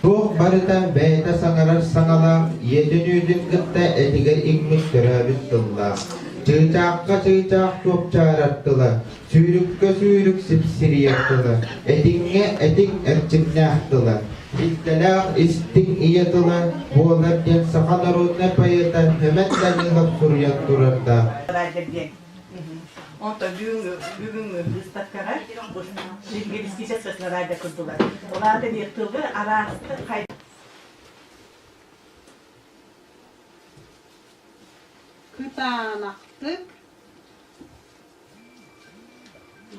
Туох барыта бэйэтэ саҥарар саҥалаах, ийэтин кытта этигэр иҥмит төрөөбүт тыллаах. Чыычаахха чыычаах чуопчаарар тыла, сүүрүккэ сүүрүк сипсирийэр тыла, этиҥҥэ этиҥ эрчимнээх тыла, илгэлээх истиҥ ийэ тыла буолар диэн саха народнай поэта Сэмэн Данилов суруйан турардаах. Онтон бүгүҥҥү бүгүҥҥү быыстапкаҕа лингвистическай радио курдулар. Ол аата биир тылы араастык Кытаанахтык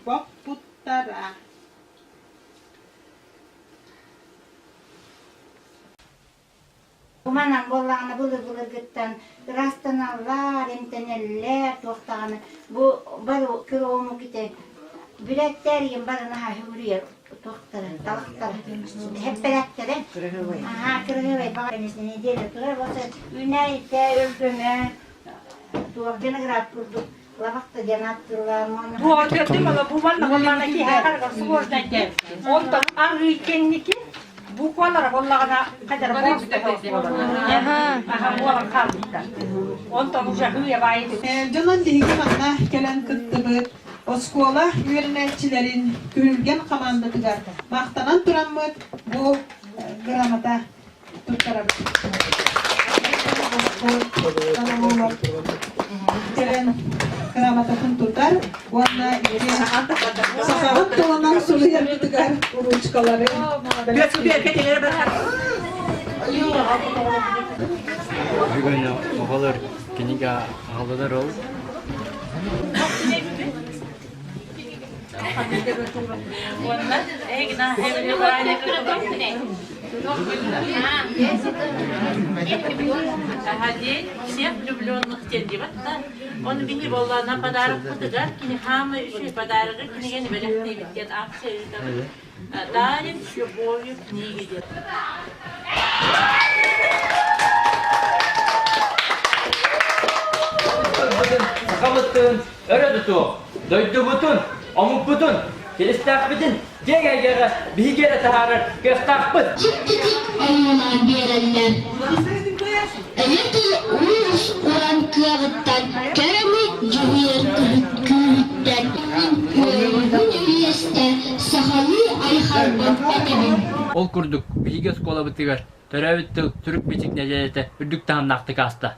боппуттара. Манан буоллаҕына былыр-былыргыттан ыраастаналлар, эмтэнэллэр, туох даҕаны бу бары кыра омук ити бүрээттэр ийэм бары наһаа үгүрүйэр туохтара, талахтара, хэппэрээктэрэ. Аһаа, кырыһыабай баҕар неделя турар, вот үүнээйитэ, өлгөмө, туох виноград курдук лабахта диэн ааттыыллар. Онтон арыы кэнники буквалара буоллаҕына хайдара буолан хаалбыттар. Онтон уже хыйа баайы Дьонон биһиги манна кэлэн кыттыбыт оскуола үөрэнээччилэрин Күрүлгэн хамаандатыгар махтанан тураммыт бу грамота туттарабыт. Кэлэн грамотатын тутар уонна сахабыт тылынан суруйарбытыгар ручкалары Бүгүн оҕолор кинигэ аҕаллылар ол. День всех влюбленных диэн диэбэт да. Он бини буоллаана подарокпытыгар кини хаамай үчүгэй подарогы кинигэни бэлэхтиибит диэн акция ыытабыт. Дарим с любовью книги диэн. Сахабытын өрө тутуох, дойдубутун, омукпутун, киристээхпитин киэҥ эйгэҕэ биһиги эрэ таһаарар кыахтаахпыт. Чип-читик ойуулаан биэрэллэр. Эйэ тыл уус-уран кыаҕыттан кэрэни дьүһүйэр күүһүттэн үөрүүбүн үллэстэ сахалыы айхалбын этэбин. Ол курдук, биһиги оскуолабытыгар төрөөбүт тыл сурук-бичик нэдиэлэтэ үрдүк таһымнаахтык ааста.